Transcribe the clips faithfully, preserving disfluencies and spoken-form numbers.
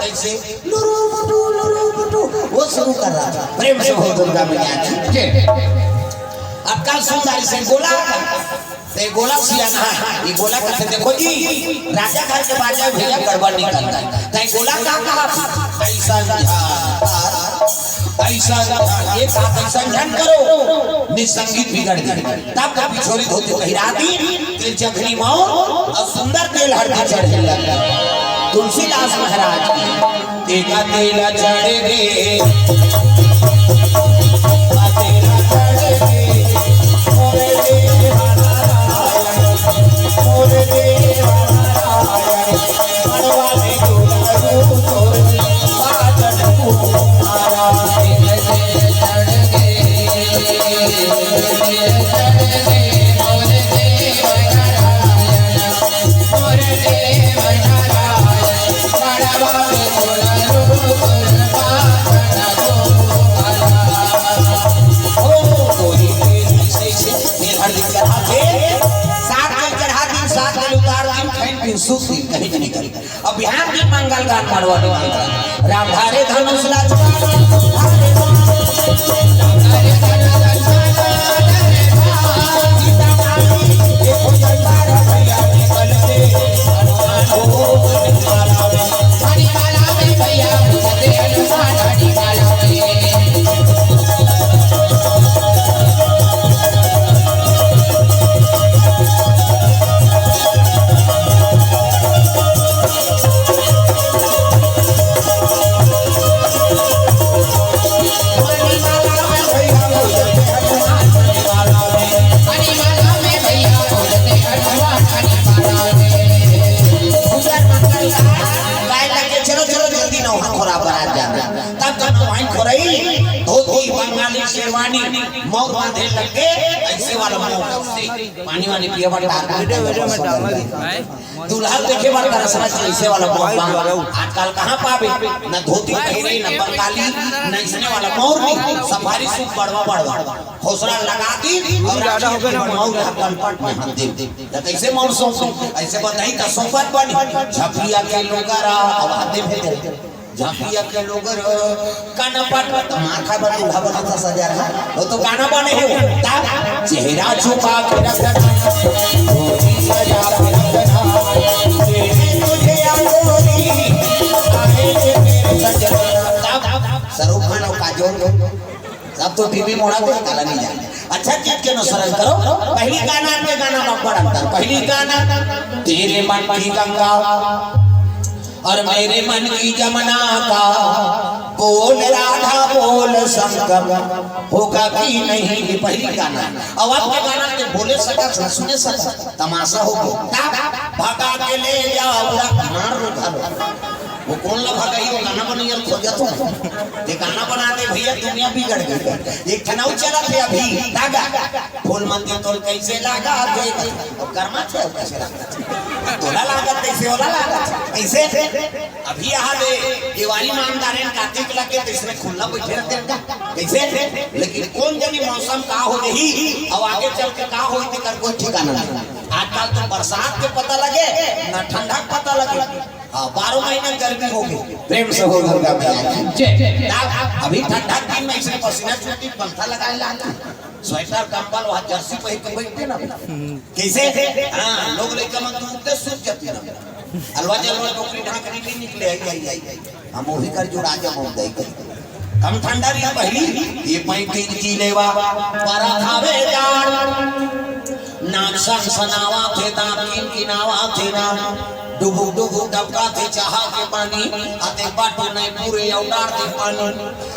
कैसे लुरु पुटु, लुरु पुटु, वो शुरू कर रहा था। प्रेम से बोल दुर्गा मैया की जय। अब का सुंदर से गोला, ते गोला सियाना है, ये गोला कहते, देखो जी, राजा घर के बाजा भैया गड़बड़ नहीं करता है। तै गोला का कहा? ऐसा, ऐसा, ये बात ऐसा झन करो, निसंगीत बिगड़ गई। तब का पिछोरी धोती पहिरा दी, तेल चखनी मौर और सुंदर तेल हरदी चढ़े लगा। तुलसीदास महाराज की। तेगा तेला चढ़ गे, तेला चढ़ गे, मोरे देवा नारायण, मोरे देवा नारायण, मड़वा में गुरु तोर, बाजन को मारा। सात जन चढ़ा दिन, सात जन उतार दिन, खाइन पीन सुख दिन, कहीं नहीं करी। अब बिहान के मंगल गान मड़वा में मंगल। राम धारे धनुष ला, चलो, चलो, जल्दी नौहा खोरा बरात जाना। तब जब नौहा खोरई, धोती, बंगाली शेरवानी, मौर बांधे लग गे, ऐसे वाला मौर, ऐसे पानी वानी पिए बर डाल के दूल्हा देखे बर तरसना चाहिए, ऐसे वाला मौर बांध। आजकल कहाँ पाबे, न धोती पहिरे, न बंगाली, न इसने वाला मौर भी, सफारी सूट बड़वा बड़वा, खोसरा लगा दी और राजा हो गए ना, मौर हर कनपट में हम दे। त कैसे मौर सौंपे? ऐसे बताई त सौंपत बनी। झपिया के लोगरा, अब हाथे में दे। झांपिया के लोग रो, काना पाट, तो मार खा बन, दूल्हा बना था सजा रहा। वो तो गाना बने हो, तब चेहरा छुपा के रखना, गोरी सजा के रखना, तेरे तुझे अंगूरी, आए थे तेरे सजना। तब शाहरुख खान और काजोल को, सब तो टीवी मोड़ा दे, काला नहीं जाने। अच्छा चीज के अनुसरण करो। पहली गाना के गाना में बड़ अंतर। पहली गाना, तेरे मन की गंगा और मेरे मन की जमुना का, बोल राधा बोल संगम होगा कि नहीं, ये पहली गाना। अब आपके गाना के बोले सका, सुने सका, तमाशा हो गो। भगा के ले जाओ, मार लो, घालो। वो कौन ला भगाई, वो गाना बनइया खोजत हो। ये गाना बना दे भैया, दुनिया बिगड़ गई। एक ठन अउ चलत हे अभी, तागा। फूल मंदिर तोल कैसे लागा थे? अब कर्मा थे, अब कैसे लागा थे? तोला लागा थे, से ओला लागा थे। कैसे थे? अभी यहाँ दे, देवारी ईमानदार है, कार्तिक लगे तो इसमें खुला बैठे रहते हैं। कैसे थे? लेकिन कौन जनी मौसम का हो रही, अब आगे चल के का हो, इनकर कोई ठिकाना नहीं। आजकल तो बरसात के पता लगे, ना ठंडा के पता लगे। हाँ, बारह महीना गर्मी हो गई। प्रेम से हो दुर्गा मैया की जय। अभी ठंडा दिन में इसने पसीना छूटी, पंखा लगाए ला। स्वेटर, कंबल, वहाँ जर्सी पहिर के बैठते ना। कैसे? हाँ, लोग लइका मन तो उठते सूत जाते ना। अलवा जलवा डोकरी ढाकनी नहीं निकले, आई, आई, आई, आई। हम वही कर जो राजा मोहन दाई के। कम ठंडा रही पहली, ये पैंतीस की लेवा, बरा खावे जाड़। नाक सनसनावा थे, दांत किनकिनावा थे ना। डुबुक डुबुक डबका थे चाहा के पानी, अते बाटू नहीं पूरे अउ डार थे पानी।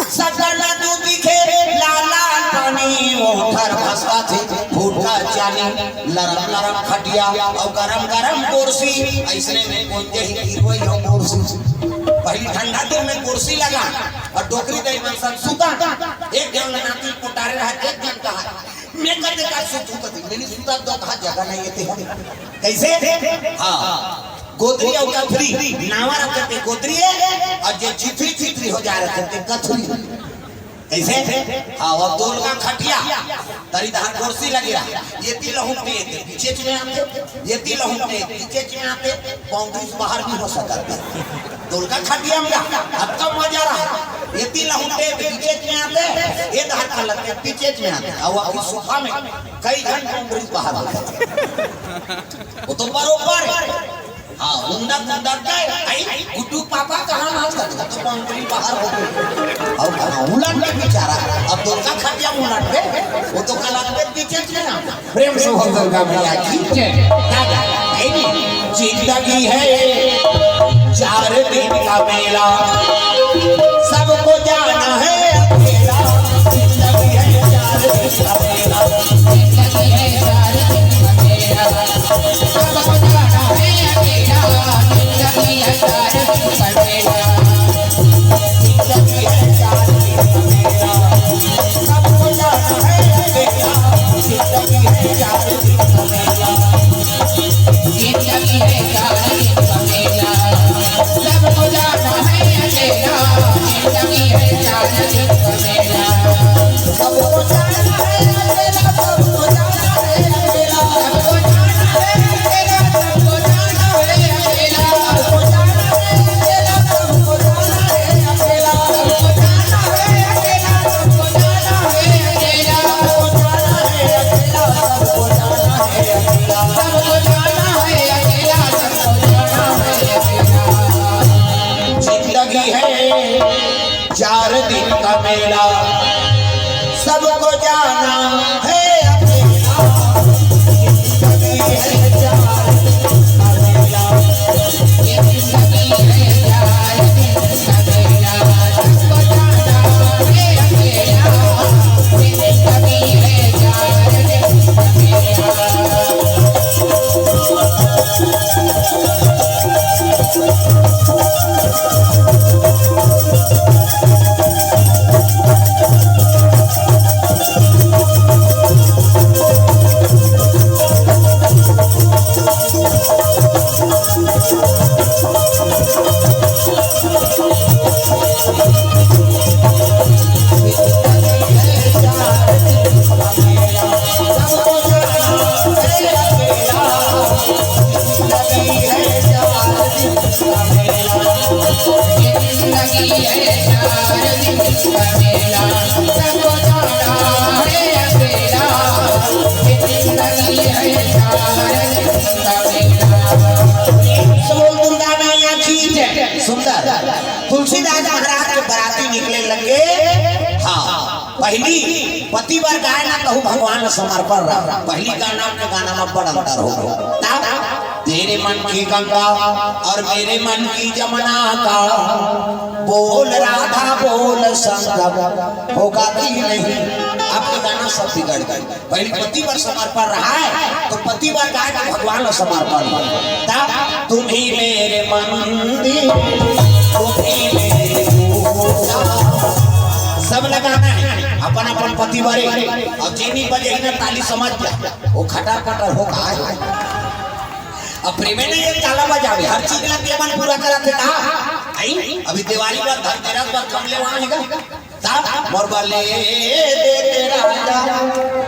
सतना दू दिखे लाल लाल पानी, ओठर भसका थे फूट का चानी। लरम लरम खटिया अउ गरम गरम कुर्सी, ऐसने में कोन जही गिरवई हो कुर्सी। पहली ठंडा दिन में कुर्सी लगा अउ डोकरी दई मन सब सुता। एक जन नाती कोटारे रहा, एक जन कहा, मैं कते का सुतू कती, मैंने सुता दो कहा जगह नहीं है ते। कैसे? हाँ, गोदरी अउ कथरी, नावा रखते गोदरी है, अउ जे चिथरी चिथरी हो जा रखते कथरी। कैसे? हाँ, वो दोल का खटिया, तरी धार कुर्सी लगे रहा, ये ती लहुटे, पीछे चले आते, ये ती लहुटे, पीछे चले आते, बाउंड्री से बाहर भी हो सकता है। डोलका खटिया में जा, अब तो मजा रहा। ये तीन लहुटे पीछे में आते, ये धार का लगते पीछे में आते। अब वो सोफा में कई घंटे उंगली बाहर होते। वो तो बरोबर है। हाँ, उंडा उंडा का है। आई, गुड्डू पापा कहाँ हाथ कर दो? तो उंगली बाहर हो गई। और कहाँ उलट के बेचारा, अब डोलका खटिया उलट के, वो तो कला पे पीछे में आते। प्रेम से बोल दुर्गा मैया की जय। दादा, है नी? जिंदगी है चार दिन का मेला, सबको जाना है अकेला। जिंदगी है चार दिन का मेला। जिंदगी है चार दिन का मेला, सबको जाना है अकेला। जिंदगी है चार दिन का मेला। जिंदगी है चार दिन का मेला, सबको जाना है अकेला। जिंदगी है चार दिन का मेला। बोल दुर्गा मैया की जय। सुंदर। तुलसीदास महाराज के बराती निकले लगे। हाँ, पहली पति बर गाय ना कहू, भगवान ला समर्पण रहा। पहली गाना के गाना में बड़ अंतर हो गया। तब तेरे मन की गंगा और मेरे मन की जमुना का बोल राधा बोल संगम होगा कि नहीं। अब तो गाना सब बिगड़ गए। पहले पति पर समर्पण रहा है, तो पति पर गाय का भगवान ला समर्पण। तब तुम ही मेरे मंदिर, तुम ही मेरे पूजा। सब लगाना है अपन अपन पति बरे। और जेनी बजे ही ना ताली समझ जा, वो खटर पटर हो कहा है। अब प्रेमे ने ये ताला बजावे, हर चीज ला केवल पूरा करा थे कहा। आई, अभी दिवाली पर, धनतेरस पर कम लेवा आएगा। तब मोर बर ले दे तेरा राजा।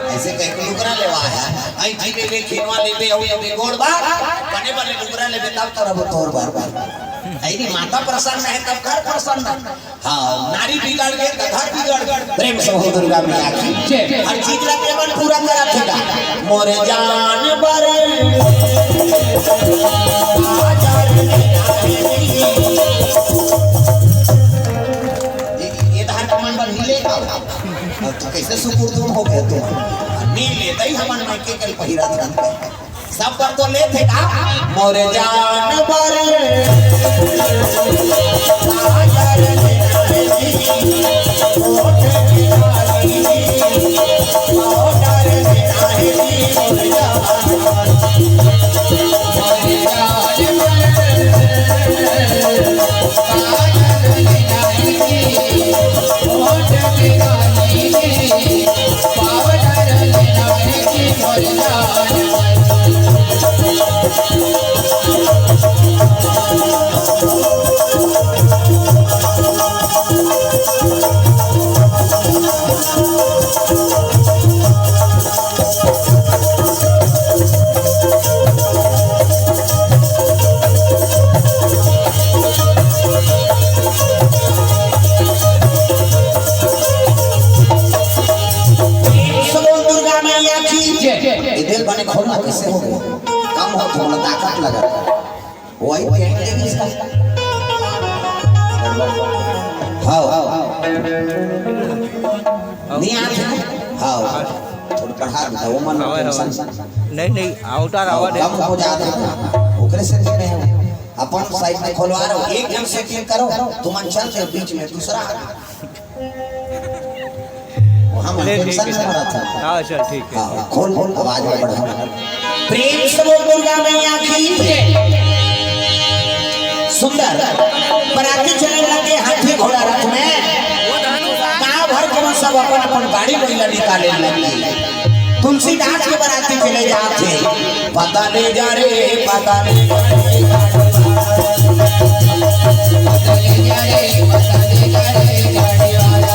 ऐसे कह के लुगरा लेवा है। ऐठी लेबे, खेनवा लेबे, अउ लेबे गोड़ बार। बने बने लुगरा लेबे, तब तोर अब तोर बार बार। ऐ नी, माता प्रसन्न है, तब घर प्रसन्न। हाँ, नारी बिगड़ गए, तो घर बिगड़ गए। प्रेम से हो दुर्गा मैया की जय। हर चीज ला केवल पूरा करा थे का। मोरे जान बर। ये, ये धान का मन बन ही लेगा। अब तो कैसे सुकुर तुम हो गए तुम? नी लेते ही हमन मायके कल पहिरा था। सब पर तो लेते का? मोर जान पर। थोड़ा ताकत लगा। वही पेट के बीच का। हाँ, हाँ। नहीं आते हैं? हाँ। थोड़ा बढ़ा देता, वो मन हाँ, हाँ। टेंशन। नहीं, नहीं, आउटर हाँ, आवाज है। कम हो जाते हैं। ओकरे से नहीं है। अपन साइड में खोलवा रहे हो, एक जन से क्लिक करो, तुम चल रहे हो बीच में दूसरा। वहाँ ले, टेंशन ठीक है। में रहता था। हाँ, चल, ठीक है। हाँ, खोल, खोल, आवाज में बढ़ा। प्रेम से बोल दुर्गा मैया की। सुंदर। बराती चले लगे हाथी घोड़ा रथ में। गांव भर के मन सब अपन अपन गाड़ी बइला निकाले लगे। तुलसीदास के बराती चले जात हे। पता ले जा रे, पता ले जा रे। पता ले जा रे, पता ले जा रे, गाड़ी वाला।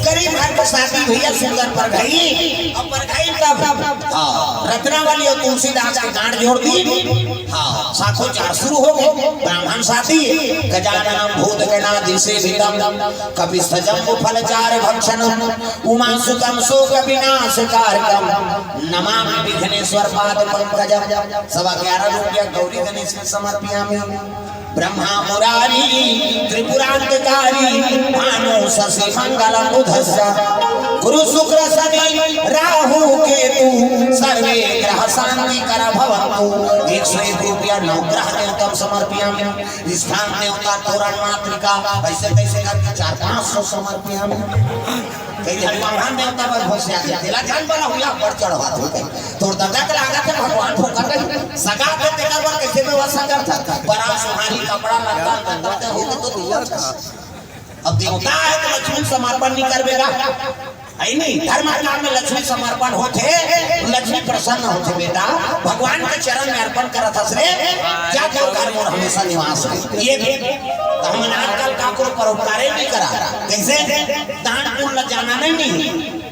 गरीब घर के शादी भैया सुंदर पर गई, अब पर गई तब हाँ, रत्नावली और तुलसीदास के गांठ जोड़ दी। हाँ, साखोचार शुरू हो गए। ब्राह्मण शादी, गजाननम भूत गणादिसेवितम, कपित्थ जम्बू फलचार भक्षणम, उमा सुतम शोक विनाश कारकम, नमामि विघ्नेश्वर पाद पंकजम। सवा ग्यारह रुपया गौरी गणेश में समर्पयामि। ब्रह्मा मुरारी त्रिपुरांतकारी, भानु शशि मंगल बुधस्य, गुरु शुक्र शनि राहु केतु, सर्वे ग्रह शांति कर भवंतु। एक सौ एक रुपया नवग्रह देवता समर्पयामि। स्थान देवता तोरण मातृका, ऐसे कैसे करके चार पाँच सौ समर्पयामि। कहीं हम ब्रह्मांड देवता बर घोषिया दिया, तेला जान बना हुआ, बढ़ चढ़वा दो कहीं। तोर दादा के लागत है भगवान ठोकर रही। सगा के तेकर बर कैसे व्यवस्था करता? बड़ा सुहारी कपड़ा लत्ता, अंदर के हो तो दिया था। अब देवता है तो लक्ष्मी समर्पण नहीं करबे गा। है नहीं, धर्म काम में लक्ष्मी समर्पण होथे, लक्ष्मी प्रसन्न होथे बेटा। भगवान के चरण में अर्पण करत हस रे, जा तो कर मोर हमेशा निवास हो। ये भी तो हमन आजकल काकरो परोपकारे नहीं करा। कैसे? दान पुण्य ला जाना नहीं, नहीं।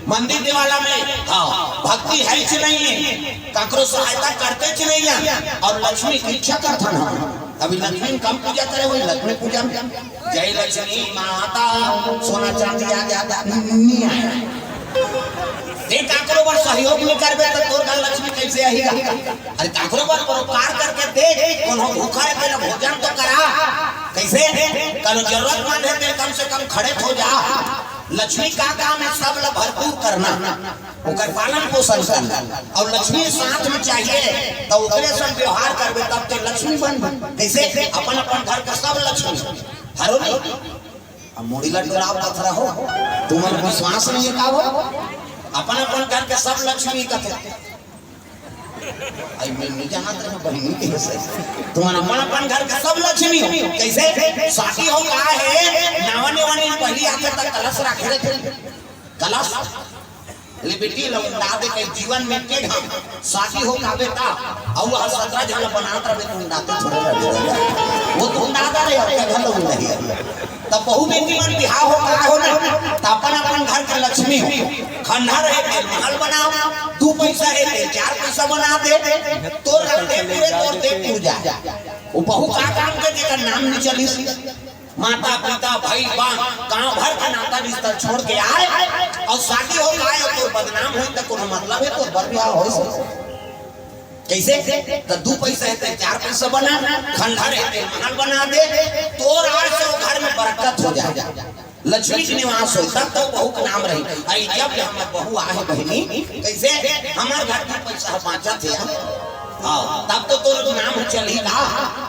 मंदिर देवाला में, हाँ, भक्ति है कि नहीं है, काकरो सहायता करते कि नहीं है, और लक्ष्मी की इच्छा करथन हम। अभी लक्ष्मी कम पूजा करे, वही लक्ष्मी पूजा में जय लक्ष्मी माता, सोना चांदी आ जाता, नहीं आया। ते काकरो बर सहयोग नहीं करबे तो तोर घर लक्ष्मी कैसे आही? अरे काकरो बर परोपकार करके दे, कोनो भूखा है तेला भोजन तो करा। कैसे? कल जरूरतमंद है ते कम से कम खड़े हो जा। लक्ष्मी का काम है सब ला भरपूर करना, ओकर पालन पोषण करना, और लक्ष्मी साथ में चाहिए तो ओकरे संग व्यवहार करबे तब तो लक्ष्मी बनबे। कैसे? अपन अपन घर का सब लक्ष्मी हरो नहीं। अब मुड़ी ला डोलाव पथरा हो, तुमन विश्वास नहीं है का हो? अपन अपन घर के सब लक्ष्मी कथे। आई मैं नहीं जानत रहे बहिनी कैसे। तुमन अपन अपन घर के सब लक्ष्मी हो। कैसे? शादी हो का है, नावा नेवा नहीं पहली आके तक कलश राखे रहे। कलश ले बेटी ला उंडा दे के जीवन में के घाम शादी हो का बेटा, अउ वह सत्रह झन बनात रहे तो उंडाते थोड़े रहे। वो तो उंडाता रहे, अब के घर लोग नहीं है। तब बहू बेटी मन बिहाव हो का हो ना, तो अपन अपन घर के लक्ष्मी हो। खंडहर है ते महल बनाओ, दू पैसा है ते चार पैसा बना दे, तोर रखते पूरे तोर दे पूजा। वो बहू का काम के जेकर नाम नहीं चली। माता पिता भाई बहन गांव भर के नाता रिश्ता छोड़ के आए और शादी हो आए तो बदनाम हो तो कोनो मतलब है तो बर ब्याह हो सके। कैसे? तो दू पैसा है ते चार पैसा बना, खंडहर है ते महल बना दे, तोर आए से वो घर में बरकत हो जाए, लक्ष्मी के निवास हो, तब तो बहू के नाम रही। आई जब हम बहू आहे बहिनी, कैसे हमार घर दू पैसा बाँचत है, हाँ, तब तो तोर नाम चलही का,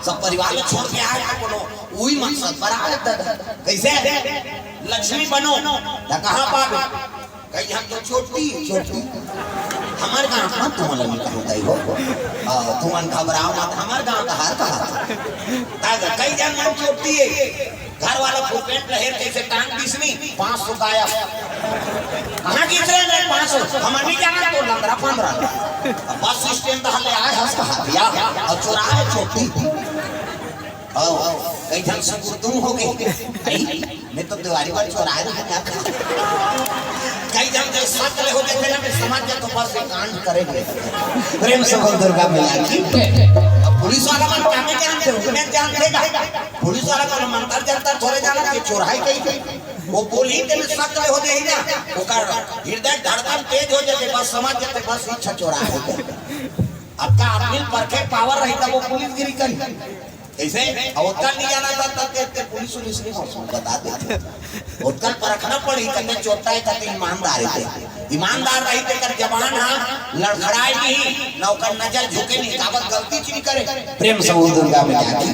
सब परिवार ला छोड़ के आए तो कोनो उही मकसद पर आए दादा। कैसे? लक्ष्मी बनो, त कहाँ पाबे? कई हम तो चोटी, चोटी। हमार गाँव में तुमन नहीं कहूँ दई हो। आ, तुमन घबराओ मत, हमार गाँव तो हर कहा। ताकि कई जन मन चोटी है। घर वाला फुल पैंट लहेर कैसे टांग दिसनी, पाँच सौ गायब। कहाँ गिस रहे हैं पाँच सौ? हम नहीं जाना तो लंगरा पंद्रह। बस स्टैंड हले आए हंस कहा दिया और चुराए चोटी। आओ, कई जन सुकुर तुम हो गए। आई? मैं तो देवारी पर चोराए रहा था। कई जन के शक ले हो जाथे ना, मैं समझ जाथों बस ये कांड करेंगे। प्रेम से बोल दुर्गा मैया की। अब पुलिस वाला मन कामे जानथे, उतने जानथे का? पुलिस वाला मन मंतर जंतर थोड़े जाना कि चोराई कहीं कहीं। वो बोलही ते में शक ले हो जाही ना, ओकर हृदय धड़कन तेज हो जाथे, बस समझ जाथे बस इच्छा चोराए। अब का आदमी परखे पावर रही तब वो पुलिसगिरी करी। कैसे? अब ओतका नहीं जाना था तब कहते पुलिस उलिस नहीं मौसम बता देथे। ओतका परखना पड़ी, कते चोट्टा हे, कते ईमानदार हे। ईमानदार रही तेकर जबान हा लड़खड़ाए नहीं, ना ओकर नजर झुके नहीं, काबर गलती चीज करे। प्रेम से बोल दुर्गा मैया की।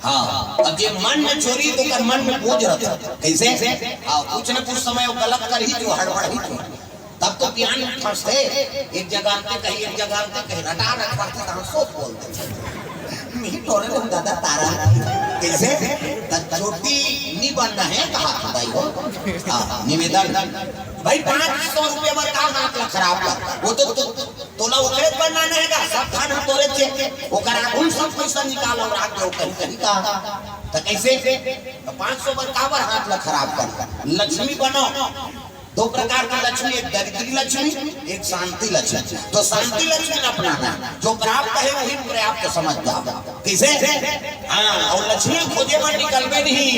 हाँ, अब जे मन में चोरी तो ओकर मन में बोझ रहता। कैसे? हाँ, कुछ न कुछ समय वो गलत करही जो हड़बड़ही जो। तब तो बिहान में फंसथे, एक जगह आनथे कहीं, एक जगह आनथे कहीं, रटा रट पड़थे, तहाँ सोच बोलथे। नहीं तोरे लोग दादा तारा। कैसे? त चोटी नहीं बनना है, कहा था भाई हो। हाँ, निवेदन। भाई, पाँच सौ रुपये में का हाथ ला खराब कर? वो तो, तो, तोला ओकरे बनना नहीं का, सब थाना तोरे चे, ओकर आगू सब पैसा निकाल और राख दो कहीं, कहीं का। तो कैसे? तो पाँच सौ बर काबर हाथ ला खराब कर? लक्ष्मी बनो। दो प्रकार की लक्ष्मी, एक दरिद्री लक्ष्मी, एक शांति लक्ष्मी। तो शांति लक्ष्मी अपनाना, जो प्राप्त है वही पर्याप्त समझ जाओ। कैसे? हाँ, और लक्ष्मी खोजे बर निकलबे नहीं,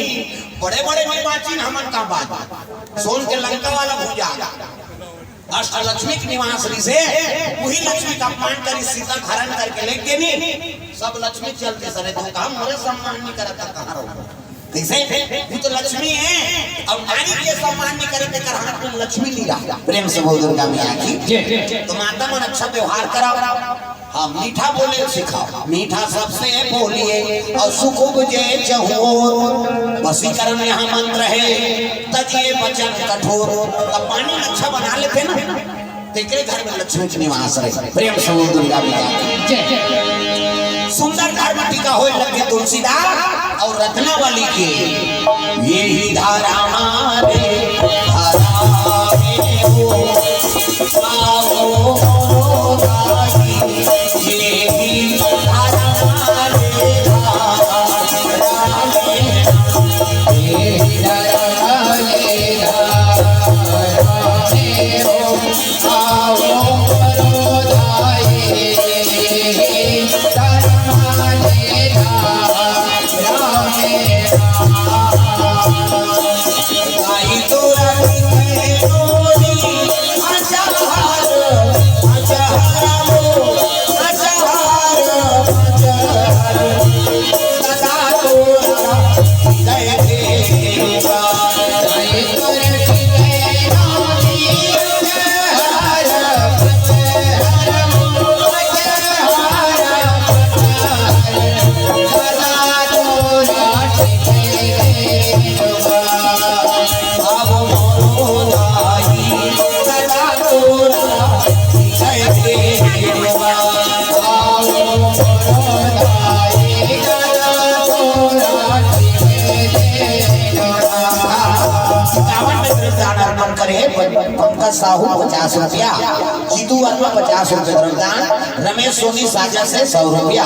बड़े बड़े निवाचिन हमन का बात, सोन के लंका वाला भूजा, अष्ट लक्ष्मी के निवास रहिसे, वही लक्ष्मी का अपमान करी, सीता हरण करके ले गेनी। सब लक्ष्मी चलते सरे, तू काम मोरे सम्मान नहीं करता, कहाँ रहो? कैसे? वो तो लक्ष्मी है, अब नारी के सम्मान नहीं करे, तेकर हाथ में लक्ष्मी नहीं रहा। प्रेम से बोल दुर्गा मैया की। तो माता मन अच्छा व्यवहार कराओ, हाँ, मीठा बोले सिखाओ, मीठा सबसे बोलिए और सुख उपजे चहुओर। वशीकरण यहाँ मंत्र है, तजिए वचन कठोर। तब पानी अच्छा बना लेते ना, तेकरे घर में लक्ष्मी के निवास रहे। प्रेम से बोल दुर्गा मैया की। जय। सुंदर धर्म टीका होए लगे तुलसीदास और रत्नावली के। ये ही धारा मारे, धारा में हो, आओ मोरो दाई। ये ही धारा मारे, धारा में हो, ये ही धारा मारे, धारा में हो। इक्यावन में द्रव्यदान अर्पण करे पंकज साहू पचास रुपया, जीतू वर्मा पचास रुपये द्रव्यदान, रमेश सोनी साजा से सौ रुपया,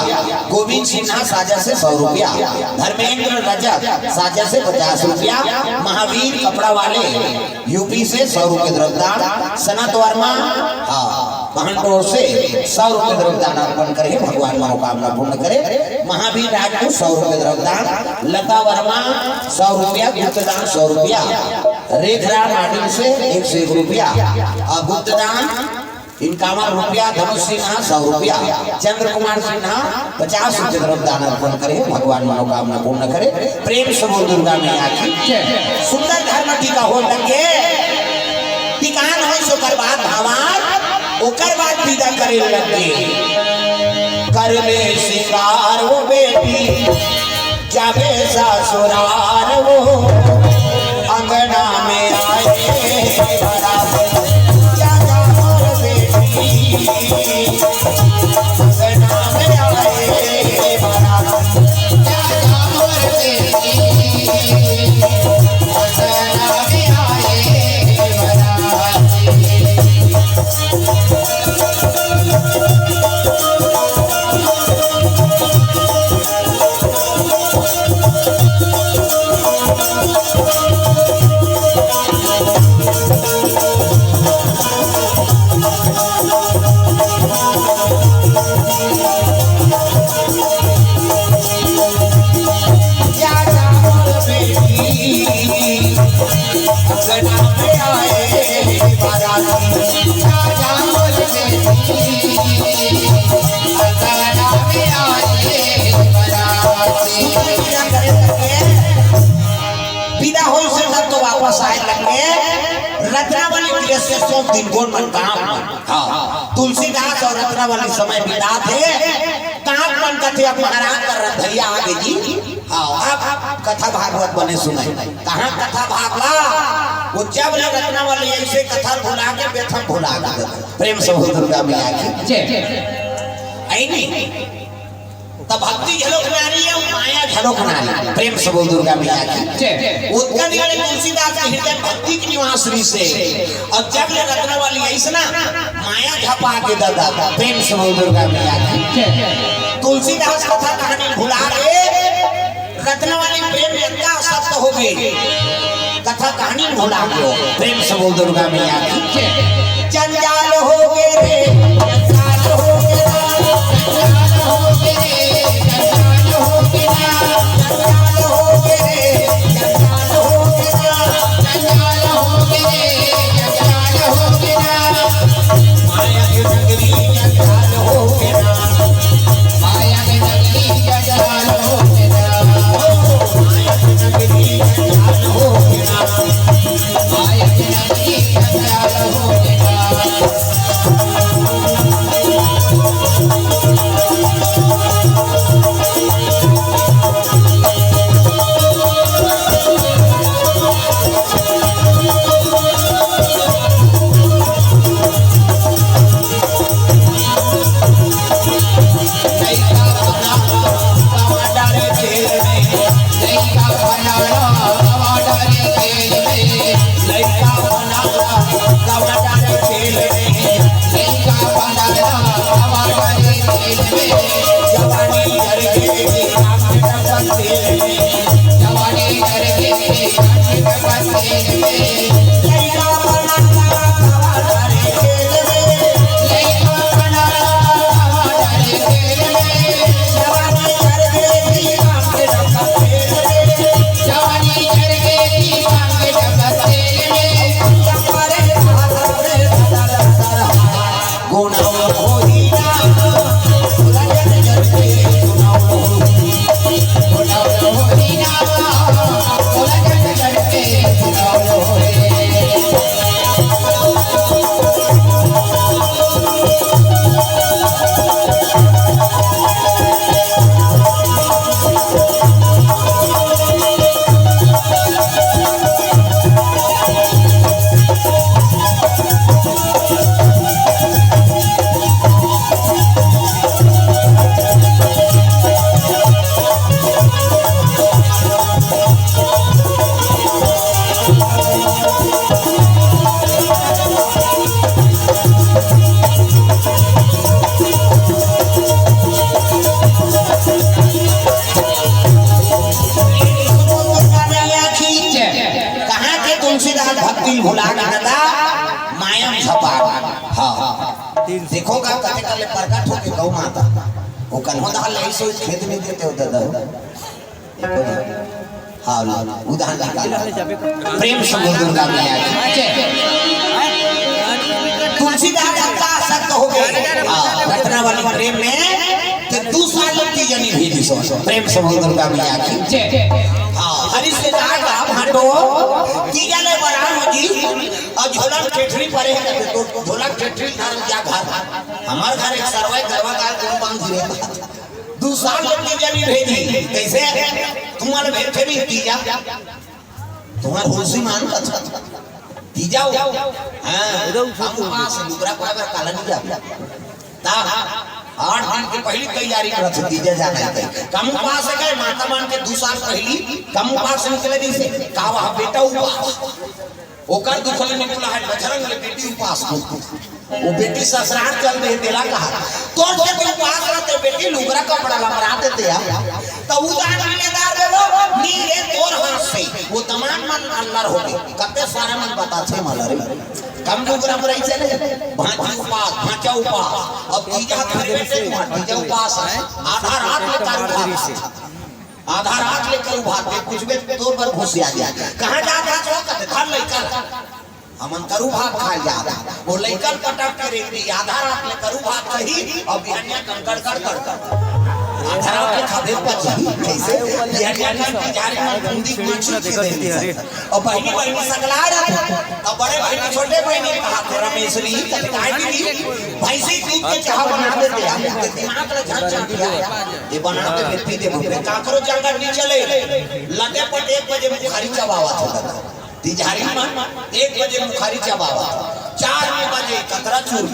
गोविंद सिन्हा साजा से सौ रुपया, धर्मेंद्र रजक साजा से पचास रुपया, महावीर कपड़ा वाले यूपी से सौ रुपये द्रव्यदान, सनत वर्मा, हाँ, पहनटोर से सौ रुपये द्रव्यदान अर्पण करे, भगवान मनोकामना पूर्ण करे। महावीर राजपूत सौ रुपये द्रव्यदान, लता वर्मा सौ रुपया, गुप्तदान सौ रुपया, रेखराम आडिल से एक सौ एक रुपया, और गुप्तदान इक्यावन रुपया, धनुष सिन्हा सौ रुपया, चंद्र कुमार सिन्हा पचास रुपये द्रव्यदान अर्पण करे, भगवान मनोकामना पूर्ण करे। प्रेम से बोल दुर्गा मैया की। जय। सुंदर धर्म टीका हो लगे, टीकान हो सो कर बाद भावार, ओकर बाद विदा करे लगे। कर ले श्रृंगार वो बेटी, जाबे ससुरार वो, अंगना में आए बराबर, जा जा मोर बेटी, अंगना में आए बराबर, जा जा मोर बेटी, अंगना में आए बराबर। ये सौ दिन गोन मन काम। हाँ, तुलसीदास अउ रत्नावली समय बिताथे। काम मन कथे, अब महाराज कर रथ भैया आगे जी। हाँ, अब कथा भागवत बने सुने। कहाँ कथा भागला? वो जब ले रत्नावली ऐसे कथा भुला के बेथम भुला के देथे। प्रेम से बोल दुर्गा मैया की। जय। ऐ नहीं। त भक्ति घलोक नारी हे, माया घलोक नारी। प्रेम से बोल दुर्गा मैया की। जय। ओतका निकले तुलसीदास के हृदय भक्ति के निवास रहिसे। अउ जब ले रत्नावली आइस ना, माया झपा के ददा। प्रेम से बोल दुर्गा मैया की। जय। तुलसीदास कथा कहानी भुला के रत्नावली प्रेम में इतना आसक्त हो गए, कथा कहानी भुला गयो। प्रेम से बोल दुर्गा मैया की। जय। जंजाल हो गए रे, जंजाल हो गए ना, जंजाल हो गए रे, जंजाल हो गए ना, जंजाल हो गए रे, जंजाल हो गए ना, जंजाल हो गए रे, जंजाल हो गए ना। माया के नगरी जंजाल हो गए ना। कहाँ के तुलसीदास भक्ति भुला के ददा, माया में झपा। हाँ, हाँ। देखो का कते कले प्रकट होके गौ माता। वो कन्हो दाल नहीं सोच खेत में देते हो दादा। हाँ, उदाहरण निकाल। प्रेम से बोल दुर्गा मैया की जय। तुलसीदास का सत्य हो गए। हाँ, रत्नावली प्रेम में तो दू साल तीजा नइ भेजिस। प्रेम से बोल दुर्गा मैया की जय। हाँ, हरि से कहा, "भाटो, तीजा ले बड़ा हो जी, अउ झोला ठेठरी परे हे, तो झोला ठेठरी धर जा घर।" हमार घर एक सरवाई गरवा का कोन बांध दिए। दू साल ले तीजा नइ भेजी। कइसे? तुम्हारे भेज के भी तीजा। तुम्हार होशी मान का था। तीजा हो। हाँ, कम उपास, लुगरा पाए बर काला नइ जाबे। ता, आठ दिन के पहिली तैयारी करत हे, तीजा जाना हे। कम उपास हे, माता मान के दू साल पहिली, कम उपास निकले जइसे, का वह बेटा उपास। ओकर दुख ले निकला हे बजरंग ले बेटी उपास को। वो बेटी ससुराल चल दे, तेला कहा, "तोर से भी उपास रहते बेटी, लुगरा कपड़ा लमरा देते यार।" तो उदाहरण लेदार दे दो, नी रे तोर हाथ से। वो दमान मन अल्लर हो गए, कते सारे मन बताथे मला रे। कम लुगरा पर ही चले, भांची उपास, भांचा उपास। अब तीजा हाथ में बेटे तुम्हार, तीजा उपास है, आधा रात में तारू भात। आधा रात ले करू भात दे, कुछ बे तोर बर घुस आ गया। कहाँ जात हस? कथे, "घर लइका ला।" हमन करू भात खाए जात हन। वो लइका ल पटक के रेंग दी, आधा रात ले करू भात सही, अउ बिहनिया कंकड़, कड़, कड़, कड़। धरा के खाबे पची। कैसे? ये हरिया का झाड़ी में बूंदी माछी के दे दी। अउ बहिनी, बहिनी सकला रहा। तब बड़े बहिनी छोटे बहिनी कहा, "तोरा मेसरी कतकाय दीदी, भैंसी दूध के चाह बना देते हैं, दिमाग ला झट झट दिया। ये बना दे, पी दे।" काकरो जांगर नहीं चले। लगे पटे एक बजे मुखारी चबावत हो लगा। तिजहारी में एक बजे मुखारी चबावत, चार में बजे कतरा चूर,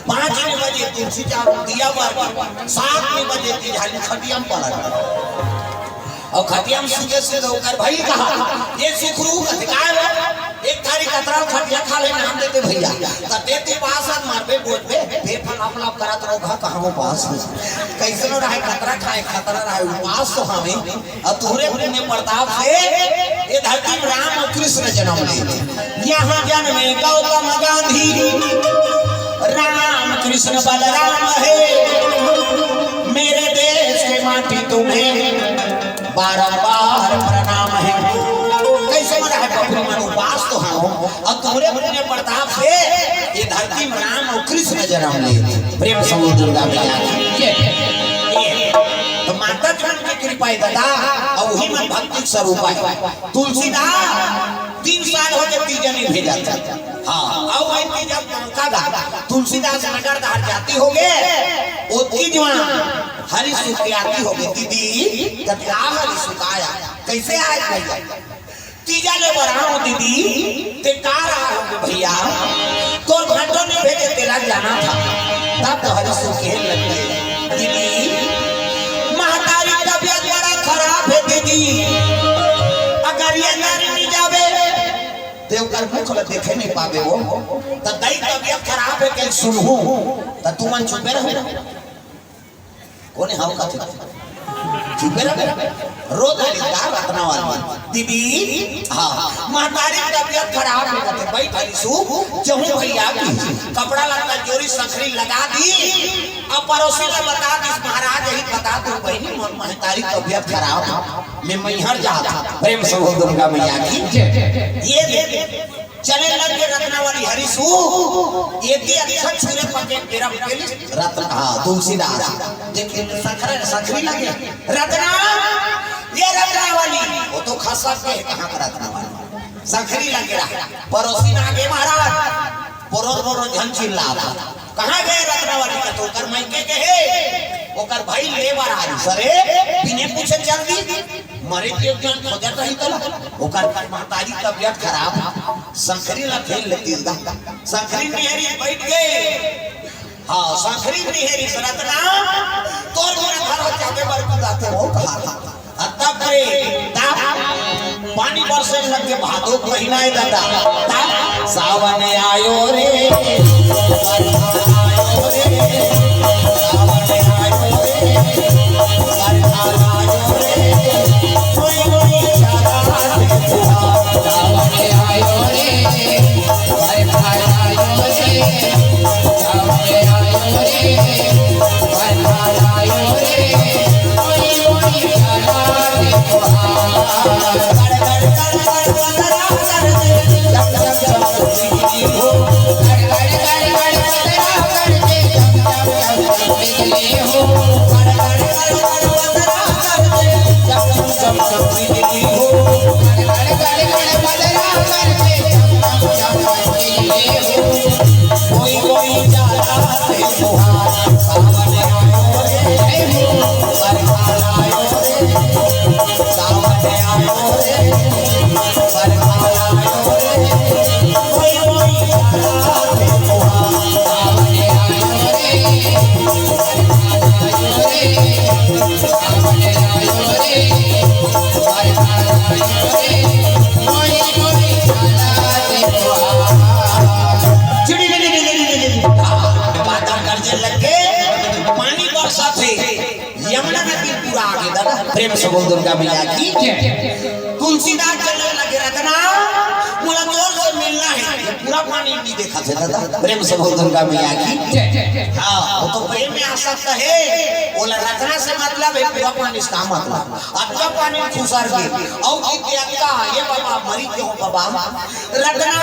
पाँच में बजे तुलसी चार दिया बार, सात में बजे तिजहारी खटिया में पलट। अउ खटिया में सुते सुते ओकर भाई कहा, "ये सुखरू कथे काय बा? एक थारी कतरा खटिया खा ले, नाम देते भैया।" त ते तू पास आ, मारबे, बोलबे, फेर फलाप लाप करत रहो, "घा कहाँ उपास है? कैसनो रहे, कतरा खाए, खतरा रहे, उपास तो हमें।" अउ तोहरे पुण्य प्रताप से ये धरती में राम अउ कृष्ण जनम ले। यहाँ जन्मे गौतम गांधी, राम कृष्ण बलराम है। मेरे देश के माटी तुम्हें बारंबार प्रणाम है। कैसे मन है बबुरी मन, उपास तो हंव, अउ तोहरे पुण्य प्रताप से ये धरती में राम अउ कृष्ण जनम ले। प्रेम से बोल दुर्गा मैया की जय। ये तो माता जी मन के कृपा है दादा, अउ उही मन भक्ति स्वरूप है। तुलसीदास तीन साल हो गए तीजा नहीं भेजा था। हाँ, अउ वही तीजा मौका दा। तुलसीदास नगर धार जाती हो गए, ओतकी जुआं हरि सुख के आती हो गए, "दीदी, कतिया हरि सुख आया, कैसे आए भैया?" "तीजा ले बर आए हंव दीदी।" "ते का रहा हो भैया?" "तोर भांटो नहीं भेजे, तेला जाना था।" तब तो हरि सुख के लग गए, "दीदी, महतारी तबियत बड़ा खराब है दीदी, अगर ये गाड़ी नहीं जावे, ते ओकर मुख ला देखे नहीं पावे हो, त दाई तबियत खराब है कहीं सुनहू, त तुमन चुपे रहो।" कोने हव कथे? चुपे रहे। रो डाली का रत्ना वाली। "दीदी, हाँ, महतारी तबियत खराब है कथे, बैठ हरी सु, जहूँ भैया की कपड़ा लत्ता जोरी सखरी लगा दी, अउ पड़ोसी ला बता दी, महाराज यही बता दो बहिनी, मोर महतारी तबियत खराब है, मैं मैहर जात हंव।" प्रेम से बोल दुर्गा मैया की जय। ये दे दे। चले लग के रत्नावली हरी सु, एती अच्छा छुरे पके तेरा पेलिस रत्न, हाँ, तुलसीदास। देखे सखरे, सखरी लगे, "रत्ना, ये रत्नावली।" वो तो खसक के है, कहाँ का रत्नावली? सखरी लगे रहा। पड़ोसी ना आगे महाराज, पोरो रो रो झन चिल्ला रहा। "कहाँ गए रत्नावली?" का तो ओकर मायके के है, ओकर भाई ले बर आ रही। सरे, बिने पूछे चल दी। मरे के एक जन खोजत रही तला, ओकर महतारी तबियत खराब, सखरी ला खेल लेती दा। सखरी निहरी बैठ गए। हाँ, सखरी निहरी, "रत्ना, तोर मोर घर हो जाबे बर कुदाते हो कहा था।" अ तब रे, तब पानी बरसे लग के भादो के महीना है दादा। तब सावन आयो रे, बरखा आयो रे, सावन आयो रे, बरखा आयो रे, कोई कोई चारा सावन आयो रे, बरखा आयो रे, सावन आयो रे, बरखा आयो रे, कोई कोई चारा बादल गरजे लग के पानी बरसत हे, यमुना नदी पूरा आगे दादा। प्रेम से बोल दुर्गा मैया की जय। तुलसीदास चले लगे, "रत्ना, मोला तोर से मिलना है।" ये पूरा पानी नहीं देखा थे दादा। प्रेम से बोल दुर्गा मैया की जय। हाँ, वो तो प्रेम में आसक्त है, बोला रत्ना से मतलब है पूरा पानी, इसका मतलब अतका पानी खुसर के, अउ कि अतका, "ये बाबा, मरी क्यों बाबा?" रत्ना,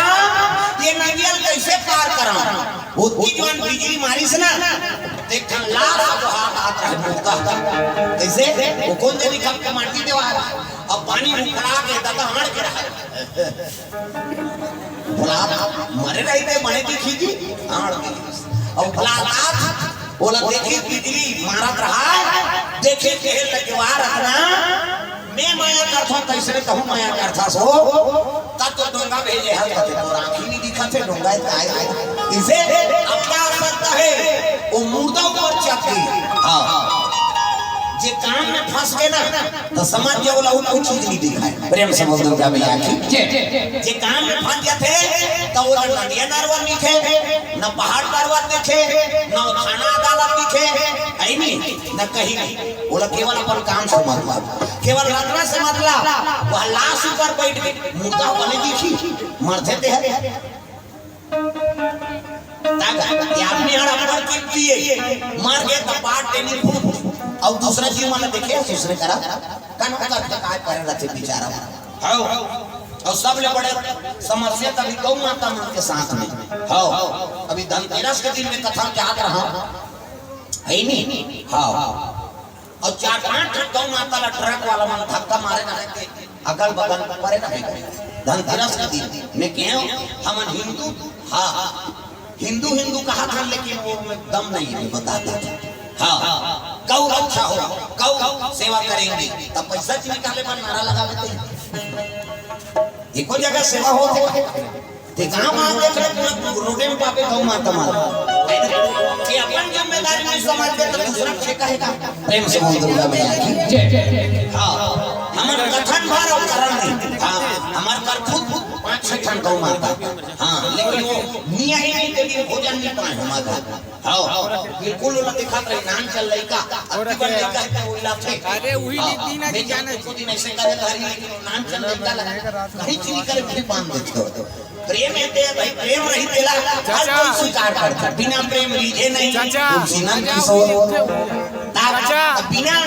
ये नदिया ल कैसे पार करा? वो तीन मन बिजली मारिस ना, एक ठन लाश को हाथ, हाथ कइसे? वो कोन जनी कब के माटी देवार, अब पानी उखड़ा के ददा हाड़ के रहा। भुला मरे रहिथे, बने दिखही जी, हाड़ के। अब भुला ओला देखिस बिजली मारत रहा, देखिस कहे लगवार अतना, मैं मया करथों तइसने तहूँ मया करथस हो। तब तो डोंगा भेजे हस, कथे तोर आँखी नइ दिखत हे, डोंगा हे काय हे? इसे अपना सकता है, वो मुर्दा ऊपर चढ़ के। हाँ, जे काम में फंस गे ना, तो समझ जाओ, ओला कुछ चीज नइ दिखाय। प्रेम से बोल दुर्गा मैया की जय। जे काम में फंस जाथे, तो ओला नदिया नरवा दिखे, न पहाड़ पर्वत दिखे, न थाना अदालत दिखे, है नहीं, न कहीं नहीं। ओला केवल अपन काम से मतलब, केवल रखना से मतलब, वह लाश ऊपर बैठ के मुर्दा बने दिखही, मरथे ते हर। ताकत, ये आदमी हर अपन कीमती हे, मर गे त पाट देनी फूट, अउ दूसरा जीव मन देखे, दूसरे करा, कन ओकर फेंकाय परे रथे बेचारा। हव, अउ सबले बड़े समस्या त अभी गौ माता मन के साथ में। हव, अभी धनतेरस के दिन में कथा जात रहा, है नी? हव। अउ चार पांच ठन गौ माता ला ट्रक वाला मन धक्का मारे रहे थे, अगल बगल परे रहे थे। धनतेरस के दिन में कहेंव, हमन हिंदू, हाँ, हाँ, हिंदू, हिंदू कहाथन, लेकिन वो में दम नहीं है, बता देथों। हाँ, गौ रक्षा हो, गौ सेवा करेंगे, तब पैसा निकाले बर नारा लगा देते हैं। एको जगह सेवा होथे। ते गाँव म देख ले, पूरा रोडे में पाबे गौ माता मन। ये अपन जिम्मेदारी नइ समझ के तो दूसरा के कहे का? प्रेम से बोल दुर्गा मैया की जय। हाँ, हमर कथन भर अउ करन नहीं। हाँ, हमर करतूत पाँच छह ठन गौ माता। हाँ, लेकिन वो निया ही नहीं देती, भोजन नइ पाए हमार घर। हाँ, बिल्कुल ओला दिखत रही, नान चल लइका, अति बड़ लइका हे, वो इलाज है। अरे, वही हाँ, दिन है, मैं जाने। तो दिन ऐसे करे धरी, लेकिन वो नान चल लइका लगा, कहीं चीज करे, फिर बांध देते हो। प्रेम हे ते भाई, प्रेम रही तेला हर चाचा। कोई स्वीकार करता, बिना प्रेम रीझे नहीं, चाचा। तुलसी नंद किशोर। चाचा। बिना,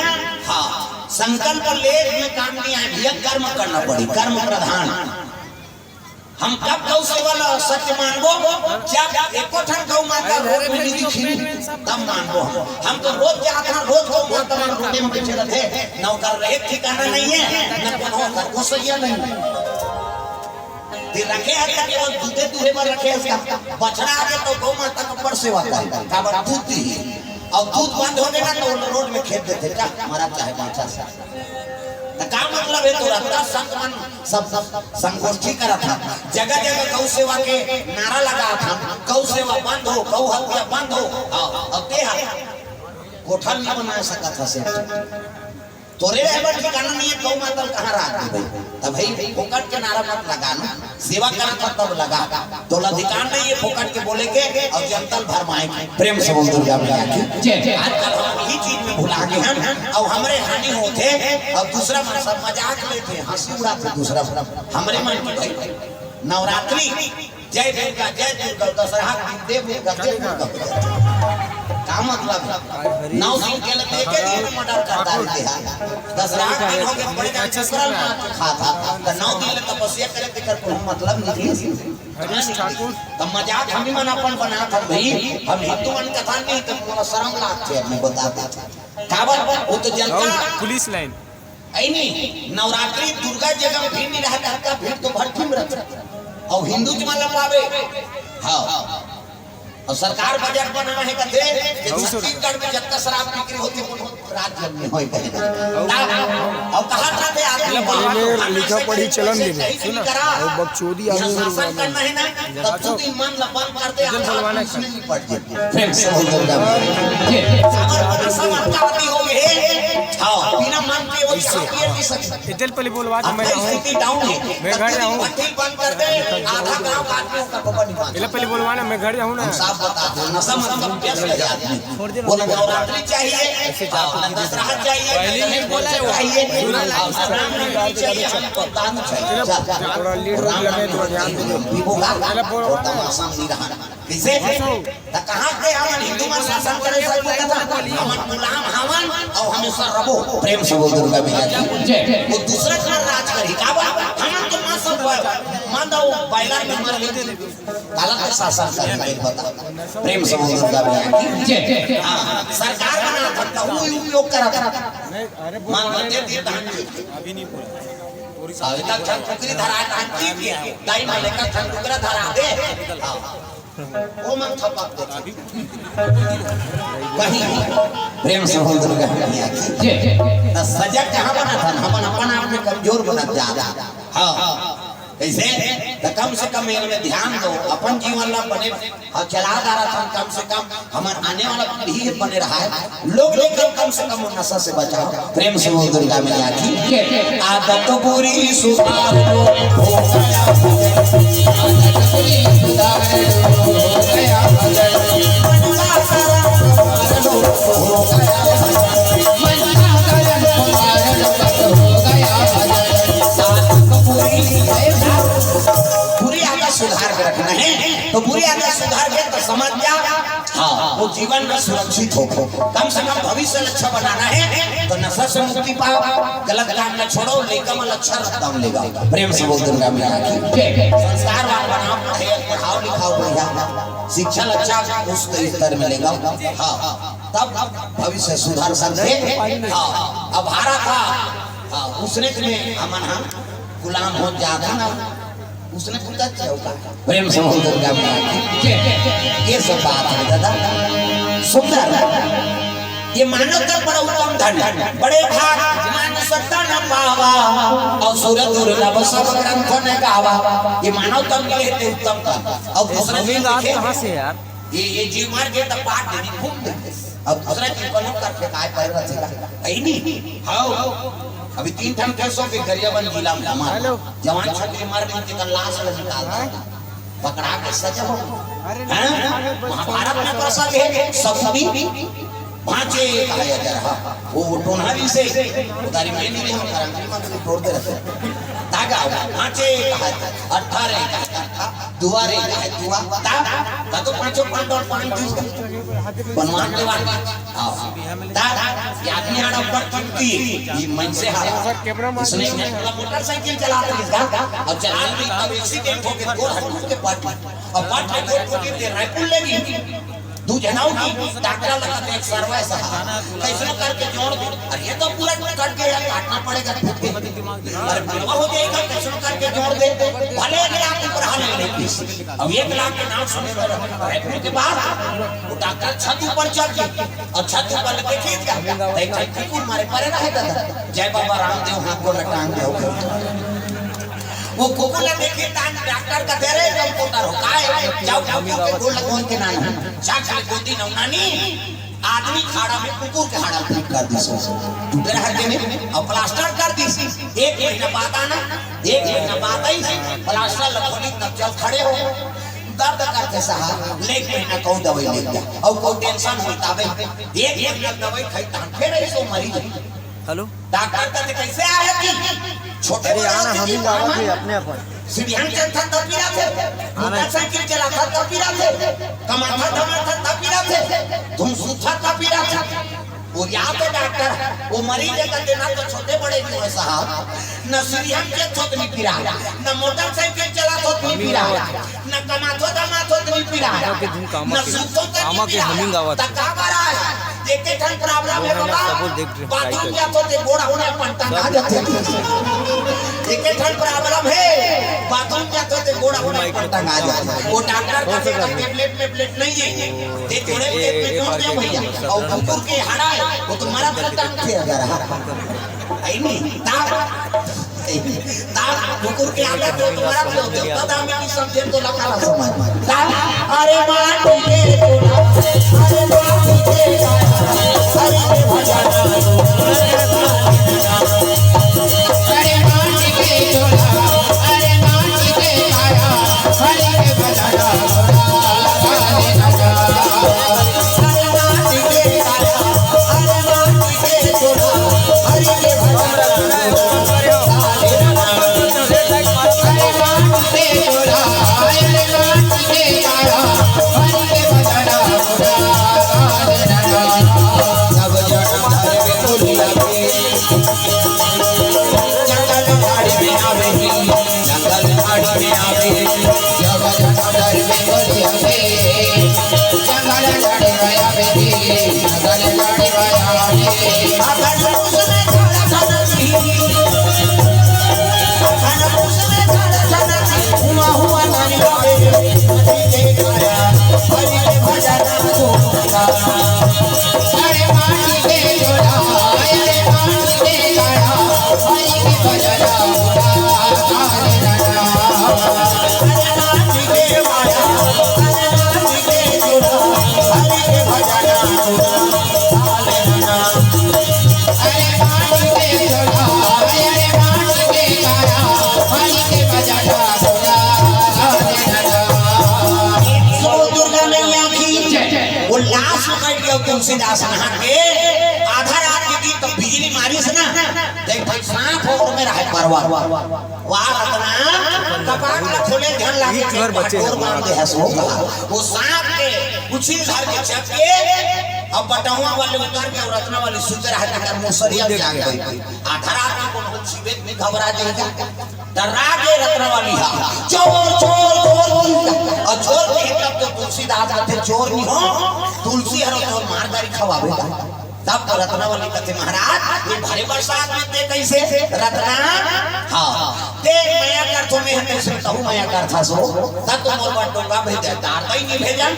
हाँ, संकल्प लेख में काम नहीं आए भैया, कर्म करना पड़ी, कर्म प्रधान। हम कब गौ सेवा ला सत्य मानबो, जब एको ठन गौ माता रोड में नइ दिखही, तब मानबो हम। हम तो रोज जात हन, रोज गौ माता मन रोडे में बइठे रथे, न ओकर रहे ठिकाना नहीं है, न कोनो ओकर गोसइया नहीं है। ते रखे हस त केवल दूधे दूहे बर रखे हस का? बछड़ा आगे तो गौ माता के बड़ सेवा करे, काबर दूध दिही। अउ दूध बंद हो गे ना तो रोड में खेद देथे, जा मरा चाहे बाँचा। त का मतलब हे तोर? त संत मन सब, सब संगोष्ठी करत हन, जगह जगह गौ सेवा के नारा लगात हन, गौ सेवा बंद हो, गौ हत्या बंद हो। हाँ, अउ ते हा कोठा नइ बना सकत हस। तोरे रहे बर ठिकाना नइ हे, गौ माता ल कहाँ राख देबे? त भाई, फोकट के नारा मत लगा ना, सेवा करत हस तब लगा। तोला अधिकार नइ हे फोकट के बोले के अउ जनता ल भरमाए के। प्रेम से बोल दुर्गा मैया की जय। आजकल हम इही चीज में भुला गे हन, अउ हमरे हानि होथे, अउ दूसरा मन सब मजाक लेथे, हंसी उड़ाथे दूसरा मन। हमरे मन के भाई, नवरात्रि जय दुर्गा, जय दुर्गा, दसरहा के दिन दे दुर्गा, दे दुर्गा। का मतलब हे? नौ दिन के लगे एक दिन में मर्डर कर डारे हे। दसरहा के दिन हो गे, बड़े जान कुकरा ल मार के खात हे। त नौ दिन ले तपस्या करे, तेकर कोनो मतलब निकलिस? हरीश ठाकुर। त मजाक हम ही मन अपन बनात हन भाई, हम हिंदू मन कथा नहीं, त मोला शरम लागथे, अब मैं बता देथों। काबर? वो तो जनता अउ पुलिस लाइन। अइ नहीं, नवरात्रि दुर्गा जगह में भीड़ नहीं रहता, का भीड़ तो भट्ठी में रहता। अउ हिंदू जी मन ला पाबे। हाँ। अउ सरकार बजट बनाए हे कथे कि छत्तीसगढ़ में जतका शराब बिक्री होथे, वो राज्य में होय कहे। अउ कहा था थे आदमी ये मेरे लिखा पढ़ी चलन दिन है। सुना, अउ बकचोदी आदमी शासन करना है ना, तब दू दिन मन ला बंद कर दे, आधा आदमी इसमें निपट जाए। प्रेम से बोल दुर्गा मैया। ये सागर बना सब अटकावती हो गए। हाँ, बिना मन के वो ऐसे। ये चल पहले बोलवा तो मैं आऊँ। स्थिति डाउन है। मैं घर जाऊँ। भट्टी बंद कर दे, आधा गांव का आदमी का बबा नहीं मानता। पहले बोलवा ना, मैं घर जाऊँ ना। हम साफ बता दो, नशा मतलब क्या है आदमी? बोला नवरात्रि चाहिए, ऐसे जात हाँ, दसरहा चाहिए, पहले नहीं बोला है वो। चाहिए, सुना ना, हाँ, सुना ना। रामनवमी चाहिए, हमको दान चाहिए। चल, थोड़ा लेट हो गया, मैं थोड़ा ध्यान दे। पीबो का? पहले बोलवा ना। तमाशा नहीं रहा। कइसे? त कहाँ के हमन हिंदू मन शासन करे, सब लोग कथा, हमन गुलाम हवन अउ हमेशा रबो। प्रेम से बोल दुर्गा मैया की जय। वो दूसरा के मन राज करही, काबर? हमन तो मन सब मन दो बायलर में मर गए। गलत शासन करे, बता। प्रेम से बोल दुर्गा मैया की जय। हाँ, सरकार बनात हन, त वो उपयोग करत। मांगते थे धान की। अभी तक ठन कुकरी धरा धान की के। दाई माले का ठन कुकरा धरा दे। हाँ। वो मन थपक दे। वही। प्रेम से बोल दुर्गा मैया की। जय। त सजग कहाँ बनत हन? हमन अपन आप में कमजोर बनत जात हन। हाँ। कइसे? त कम से कम एमे ध्यान दो, अपन जीवन ला बने, हाँ, चला डारत हन, कम से कम हमर आने वाला पीढ़ी बने रहा है, लोग लेकर कम से कम वो नशा से बचाओ। प्रेम से बोल दुर्गा मैया की। जय। आदत बुरी सुधार लो, हो गया भजन। आदत बुरी सुधार लो, हो गया भजन। मन का सारा सुधार लो, हो गया भजन। मन का सारा सुधार लो, हो गया भजन। आदत बुरी है, बुरी आदत सुधार के रखना है, तो बुरी आदत सुधार के तो समझ जा, हाँ, वो जीवन में सुरक्षित हो, कम से कम भविष्य अच्छा बनाना है, तो नशा से मुक्ति पाओ, गलत काम न छोड़ो, लेकर मन अच्छा रखता हूँ लेगा। प्रेम से बोल दुर्गा मैया की। संस्कारवान बनाओ, पढ़े, पढ़ाओ लिखाओ बढ़िया, शिक्षा अच्छा उस स्तर में लेगा। हाँ, तब भविष्य सुधार सकते। हाँ, अब भारत था, हाँ, उसने में हमन हम गुलाम हो जाता ना, उसने कुत्ता क्या होगा? प्रेम से बोल दुर्गा मैया की। ये सब बात है दादा, सुंदर। ये मानव तन बड़ा उत्तम धन, बड़े भाग मानुष तन पावा, और सुर दुर्लभ सब ग्रंथ ने गावा। ये मानव तन मिले थे उत्तम तन, और दूसरा हमें चीज रात देखे, कहाँ से यार? ये, ये जीव मार के तब पाट देनी, घूम दे। अब दूसरा जीव को लोग कर फेंकाए पर रचेगा। है नहीं? हाँ। अभी तीन ठन केस हो गए गरियाबंद जिला में हमारे। हेलो। जवान छात्र मार के उनके लाश ला निकाल दिया। पकड़ा के सजा हो। अरे हैं? नहीं, अरे बस महाभारत में प्रसंग है, सकुनी भांचे कहा जाता रहा। वो टोनहारी से उधारी में नहीं हम करंगरी मंत्री तोड़ दे रहते। तागा भांचे कहा जाता, अठारह कहा जाता, दुआरे कहा दुआ, ता, ता तो पांचों पांडव और पांच दूज बनवान के बाद। हाँ। ता, ये आदमी आड़ा ऊपर कीमती, ये मन से हारा। इसने मोटरसाइकिल चला रही था, और चला रही तब एक्सीडेंट हो गया, दो हड्डी के पार्टी। अब बात में कोई कोई के रायपुर ले गई। दू झनाऊ की डॉक्टर लगा देख सरवा सहा। कैसनो करके जोड़ दे। अरे ये तो पूरा कट गया, काटना पड़ेगा खुद के। अरे बलवा हो जाएगा, कैसनो करके जोड़ दे। भले एक लाख ऊपर हाल ले लेती। अब एक लाख के नाम सुने तो रायपुर के बाद वो डॉक्टर छत ऊपर चढ़ गए। और छत ऊपर लेके खींच गया। देख, कुकुर मारे परे रहे दादा। जय बाबा रामदेव, हाथ को लटांग दे। वो कुकुर ला देखे तान डॉक्टर का दे रहे, "जब कुतर हो, काय? जाओ, जाओ, जाओ, के गोड़ लगोन के नानी। जा, चल, गोदी नौ नानी।" आदमी खाड़ा में कुकुर के हाड़ा ठीक कर दी सो। टूटे रह के में, अब प्लास्टर कर दी सी। एक महीना बाद आना, एक महीना बाद आई, प्लास्टर लगोनी तब चल खड़े हो। दर्द करते सहा, ले एक महीना को दवाई ले गया। और को टेंशन होता बे, एक महीना दवाई खाई तान, फिर ऐसो मरीज। हेलो। डॉक्टर कहते, "कैसे आए जी?" छोटे अरे बड़े आना, आते हम ही जी, गावा थे अपने अपन। सीढ़ियां चढ़ता तब पीरा थे, मोटरसाइकिल चलाता तब पीरा थे, कमाता धमाता तब पीरा थे, धुन सुनता तब पीरा थे। वो याद है डॉक्टर, वो मरीज कहते ना तो छोटे बड़े भी हो साहब, न सीढ़ियां चढ़त होत नहीं पीरा, न मोटरसाइकिल चलात होत नहीं पीरा। न कमाथो धमाथो तो नहीं पीरा। आमा के धुन कामा न के, सूतो तो आमा नहीं के पीरा। हमिंग आवत। त का बरा है? एके ठन प्रॉब्लम है बाबा। बाथरूम जाथो ते गोड़ अपने पटंगा जाथे। एके ठन प्रॉब्लम है। बाथरूम जाथो ते गोड़ अपने पटंगा जाथे। वो डॉक्टर का टेबलेट, टेबलेट नहीं है। ते जोड़े टेबलेट में जोड़ दे भैया। और कुकुर के हाड़ा है, वो तो मरत का टांग थे अगर। आई नहीं, ताप। ताप कुकुर के आगे तो तुम्हारा तो देवता दाम में नहीं समझे तो लगा ला समझ। ताप, अरे माटी के चूल्हा, अरे माटी के काया, हरि के भजन। अरे माटी के चूल्हा, अरे माटी के काया, हरि के भजन। तुलसीदास नहा के आधा रात के दिन तो बिजली मारिस ना, देख भाई, सांप ओढ़ में रहे परवा। वाह रतना, कपाट ला खोले, ध्यान लागे, एक बार बचे डोर हैं। बांध दे है सो। वो सांप के उछिल धर के चप के, अब बटहुआ वाले उतर के, और रतना वाली सुते रहे, तेकर मुसरिया में जाग गई। आधा रात में कोनो जीवित नहीं घबरा जाएगा। डर्रा गे रत्नावली हा, "चोर, चोर, चोर," बोल। अउ चोर कहे तब तो तुलसीदास कथे, "चोर नहीं हो, तुलसी हरो तोर मार गारी खवावे।" तब तो रत्नावली कथे, "महाराज, ये भारी बरसात में ते कैसे?" रत्ना, हाँ, ते मया करथो, मैं कैसे तहूँ मया करथा सो। तब तो मोर बर डोंगा भेजे, दार दई नहीं भेजा।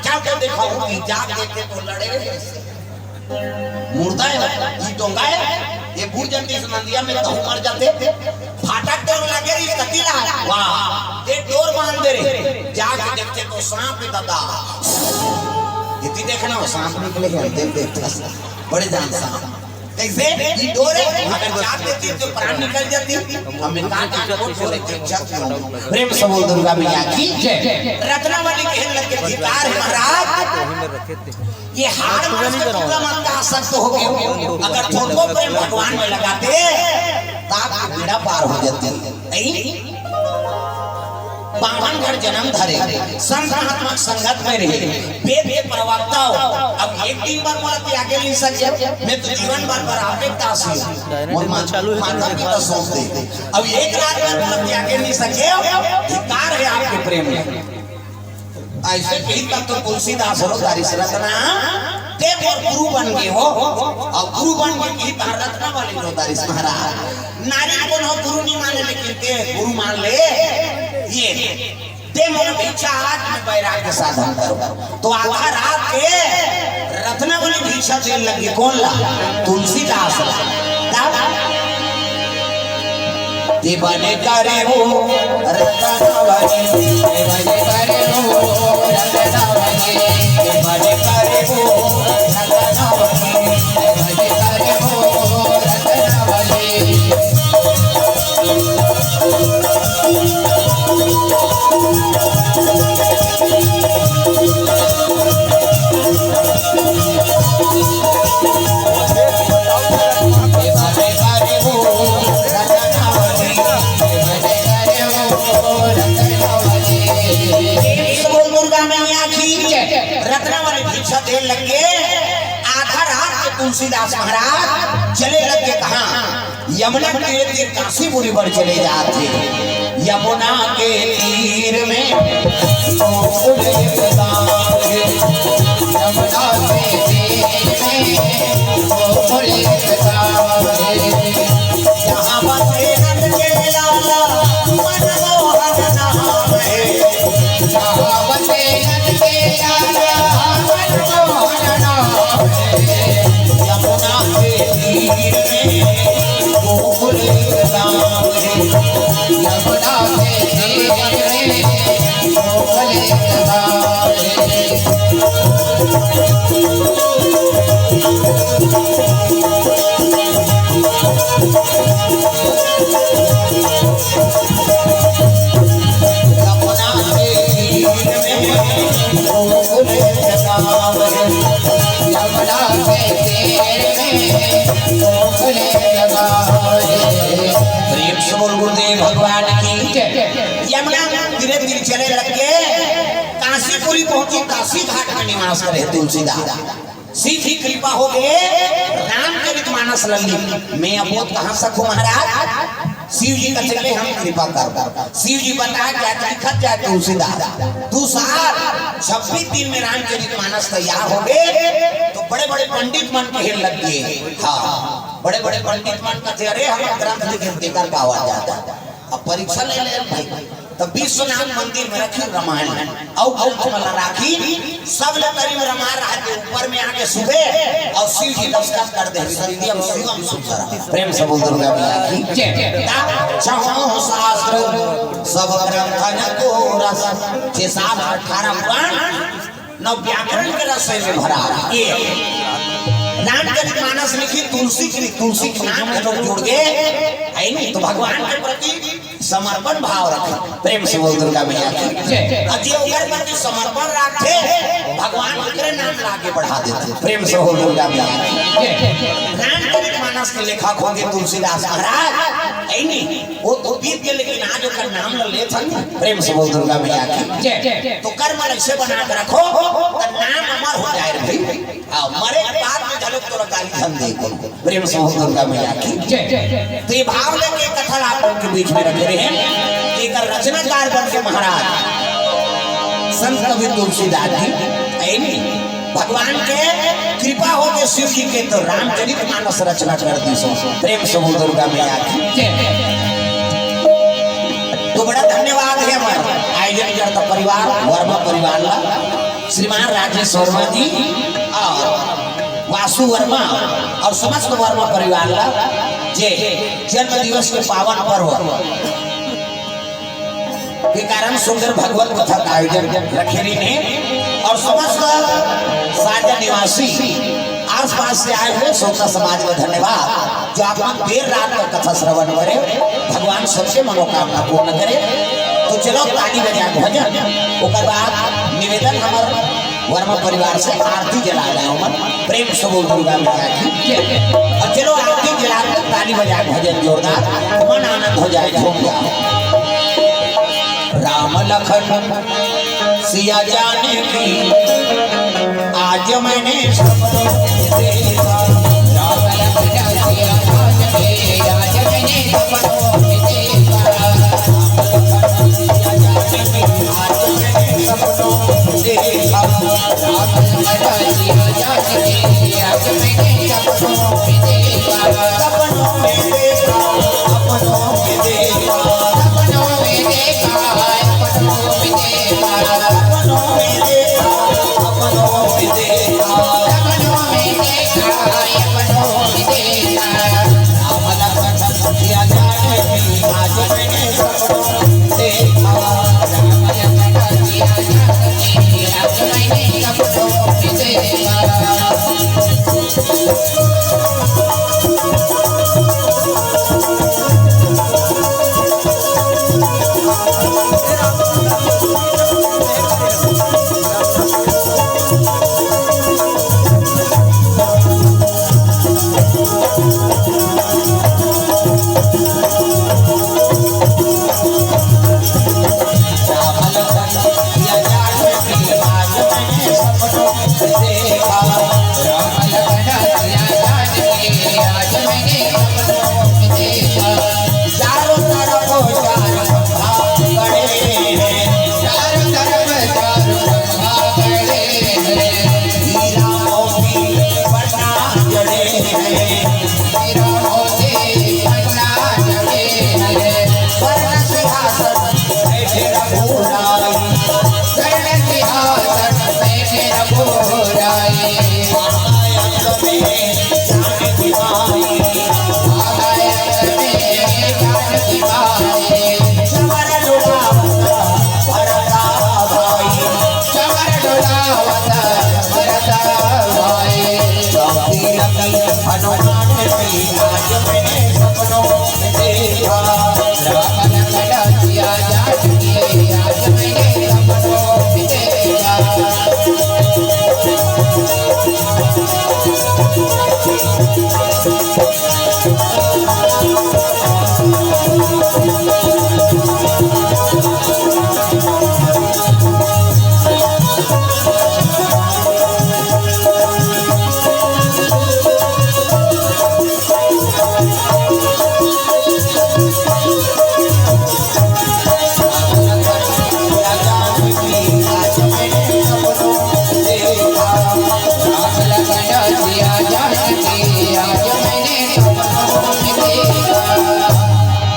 क्या तो देखा होगी, जाग देखे तो लड़े रहे। मुर्दा है, ई डोंगा है, ये बूड़ जाती इस नंदिया में तहूँ मर जाते। फाटक डोर लगे रही, कतिला। वाह, ये डोर बांध दे रहे। जाके देखते तो सांप है दादा। इतनी देखना हो, सांप निकले हैं, देख, देख, देख। बड़े जान सांप। कैसे? ई डोर है, अगर जाते थे तो प्राण निकल जाती। हमें कहा कि वो डोर है, चुपचाप क्यों? प्रेम से बोल दुर्गा मैया की जय। रत्नावली कहने लगे, "धिक्कार है महाराज।" ये हाड़ मांस के टुकड़ा मत कहा, सख्त हो गए। अगर थोड़ो प्रेम भगवान में लगाते, तो आपकी बेड़ा पार हो जाती। नहीं? बामन घर जन्म धरे, संत महात्मा संगत में रहे, वेद के प्रवक्ता हो। अब एक दिन बर मोला त्यागे नहीं सके, मैं तो जीवन भर पर आपके दास हूँ। मोर मा-, माता पिता सौंप दे। अब एक रात बर मोला त्यागे नहीं सके, धिक्कार है आपके प्रेम में। ऐसे कही तब तो तुलसीदास रोदारिस रत्ना, ते मोर गुरु बन गए हो। और गुरु बन के कही तब रत्नावली रोदारिस महाराज। नारी को हो गुरु नहीं माने, लेकिन ते गुरु मान ले। ये ते मोर भिक्षा आज मैं वैराग्य साधन करूं। तो आधा रात के रत्नावली भिक्षा देन लगी, कौन ला? तुलसीदास ला। तब ते बने करे हो रत्नावली, ते बने करे हो रत्नावली, ते बने करे हो रत्नावली, ते बने करे हो रत्नावली। बोल दुर्गा मैया की जय। रत्नावली भिक्षा देन लग गे। आधा रात के तुलसीदास महाराज चले लग गे कहाँ? यमुना के तीर काशीपुरी बर चले जात हे। यमुना के तीर में गोकुल के गाँव हे। यमुना के तीर में गोकुल के गाँव हे। यहाँ बसे नंद के लाला मनमोहन नाम हे। यहाँ बसे नंद के लाला मनमोहन नाम हे। यमुना के तीर में गोकुल के गाँव हे। यमुना के तीर में गोकुल के गाँव हे। प्रेम से बोल गुरुदेव भगवान की जय। यमुना तीरे तीर चले लग गे। काशीपुरी पहुंची, काशी घाट में निवास करे तुलसीदास। शिव जी कृपा हो गे, रामचरित मानस लल्ली। मैं अबोध कहाँ सकूं महाराज? शिव जी का चले हम कृपा कर। शिव जी बता जाए, लिखत जाए तुलसीदास। दू साल छब्बीस दिन में रामचरित मानस तैयार हो गे, तो बड़े बड़े पंडित मन कहे लग गे। हाँ, बड़े बड़े पंडित मन कथे, "अरे, हम ग्रंथ लिखे, तेकर पावा जाता।" अब परीक्षा ले ले भाई। तब विश्वनाथ मंदिर में रखी रामायण, अउ ग्रंथ मन ला राखी, सब ला तरी में रमा रहा के ऊपर में आके सुबे, अउ शिव जी दस्तखत कर दे, "सत्यम शिवम सुंदरम।" प्रेम से बोल दुर्गा मैया की जय। ता छहों शास्त्र सब ग्रंथन को रस, छह सात अठारह पुराण, नौ व्याकरण के रस में भरा। ये रामचरित मानस लिखी, तुलसी के, तुलसी के नाम के लोग जुड़ गए, है नहीं? तो भगवान के प्रति समर्पण भाव रखे। प्रेम से बोल दुर्गा मैया की। जय। अउ जे ओकर प्रति समर्पण रखे, भगवान ओकरे नाम ला आगे बढ़ा देथे। प्रेम से बोल दुर्गा मैया की। जय। रामचरित मानस के लेखक होंगे तुलसीदास महाराज, है नी? वो तो बीत गए, लेकिन आज ओकर नाम ल लेथन। प्रेम से बोल दुर्गा मैया की। जय। तो कर्म ल ऐसे बना के रखो, तो नाम अमर हो जाए रे भाई। हाँ, मरे के बाद में घलो तोला गाली झन दे कोई। प्रेम से बोल दुर्गा मैया की। जय। तो ये भाव लेके कथा आप लोग के बीच में रखे रहे हैं कि एकर रचनाकार बन के महाराज संत कवि तुलसीदास जी, है नी? भगवान के कृपा हो गए शिव जी के, तो रामचरित मानस रचना कर दी सो। प्रेम से बोल दुर्गा मैया की। जय। तो बड़ा धन्यवाद है हमारे आयोजन करता परिवार, वर्मा परिवार ला, श्रीमान राजेश वर्मा जी और वासु वर्मा और समस्त वर्मा परिवार ला, जे जन्म दिवस के पावन पर्व के कारण सुंदर भगवत कथा का आयोजन रखे रहिन हे और समस्त साजा निवासी आसपास से आए हुए श्रोता समाज को धन्यवाद, जो आप लोग देर रात तक कथा श्रवण करे। भगवान सबके मनोकामना पूर्ण करे। तो चलो ताली बजा भजन, ओकर बाद निवेदन हमर वर्मा परिवार से आरती जला रहे हो मन। प्रेम से बोल दुर्गा मैया की। और चलो आरती जला के ताली बजा भजन जोरदार, मन आनंद हो जाए, झूम जाओ। राम लखन सिया जाने की आज मैंने सपनों में देखा। राम लखन सिया जाने की आज मैंने सपनों में देखा। राम लखन सिया जाने की आज मैंने सपनों में देखा। राम लखन सिया जाने की आज मैंने सपनों में देखा। सपनों में देखा, सपनों में देखा। सपनों में देखा, सपनों में देखा। सपनों में देखा, सपनों में देखा। सपनों में देखा, सपनों में देखा। राम लखन सिया जाने की आज मैंने सपनों में देखा। राम लखन सिया जाने की आज मैंने सपनों में देखा। चारों तरफ चार खंभा गड़े हैं। चारों तरफ चार खंभा गड़े हैं। हीरा मोती पन्ना जड़े हैं। हीरा मोती पन्ना जड़े हैं। स्वर्ण सिंहासन बैठे रघुराई। स्वर्ण सिंहासन बैठे रघुराई। महायज्ञ में जान की माई। महायज्ञ में जान की माई। समर डोलावत भरता भाई। समर डोलावत भरता भाई। चौकी लगी हनुमान की आज मैंने सपनों में देखा। राम लखन सिया जान की आज मैंने सपनों में देखा।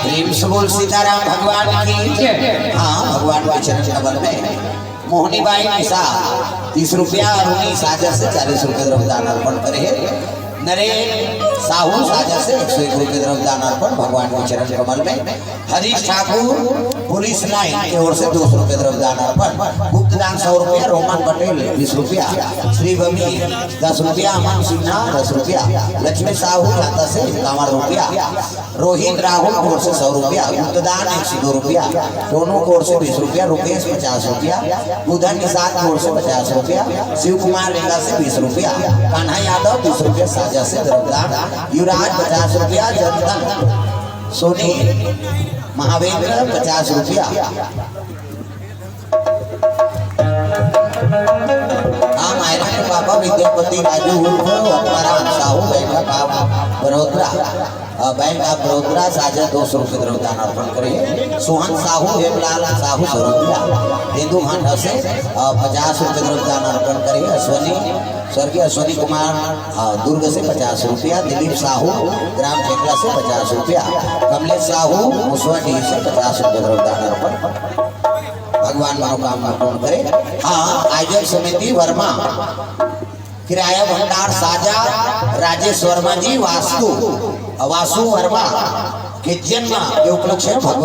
प्रेम से बोल सीताराम भगवान की। हाँ, भगवान के चरण कमल में मोहनी बाई निशा तीस रुपया और उन्हीं साजन से चालीस रुपये द्रव्य दान अर्पण करे हैं। नरेन साहू साजन से एक सौ एक रुपये द्रव्य दान अर्पण भगवान के चरण कमल में। हरीश ठाकुर पुलिस लाइन के ओर से दो सौ रुपये द्रव्य दान अर्पण। दान सौ रुपया, रोमन पटेल बीस रुपया, श्रीभमी दस रुपया, अमन सिन्हा दस रुपया, लक्ष्मी साहू लाता से इक्यावन रुपया, रोहित राहुल कोर से सौ रुपया, गुप्तदान एक सौ दो रुपया, टोनू कोर से बीस रुपया, रुपेश पचास रुपया, बुधन निषाद कोर से पचास रुपया, शिव कुमार रेंगा से बीस रुपया, कान्हा यादव बीस रुपया, साजा से द्रव्यदान, युवराज पचास रुपया, चंदन सोनी महावेंद्र पचास रुपया। हाँ, मायरा के पापा विद्यापति राजू उर्फ अम्बाराम साहू, बैंक ऑफ बड़ोदरा, अ, बैंक ऑफ बड़ोदरा साजा दो सौ रुपये द्रव्यदान अर्पण करे। सोहन साहू, हेमलाल साहू सौ रुपया, हिंदू भांठा से, अ, पचास रुपये द्रव्यदान अर्पण करे। अश्वनी, स्वर्गीय अश्वनी कुमार, अ, दुर्ग से पचास रुपया, दिलीप साहू, ग्राम चेकला से पचास रुपया, कमलेश साहू, मुसवाडीह से पचास रुपये द्रव्यदान अर्पण। भगवान मनोकामना पूर्ण करे। हाँ, आयोजक समिति वर्मा, किराया भंडार साजा, राजेश वर्मा जी, वास्तु, वासु वर्मा के जन्म के उपलक्ष्य में भगवान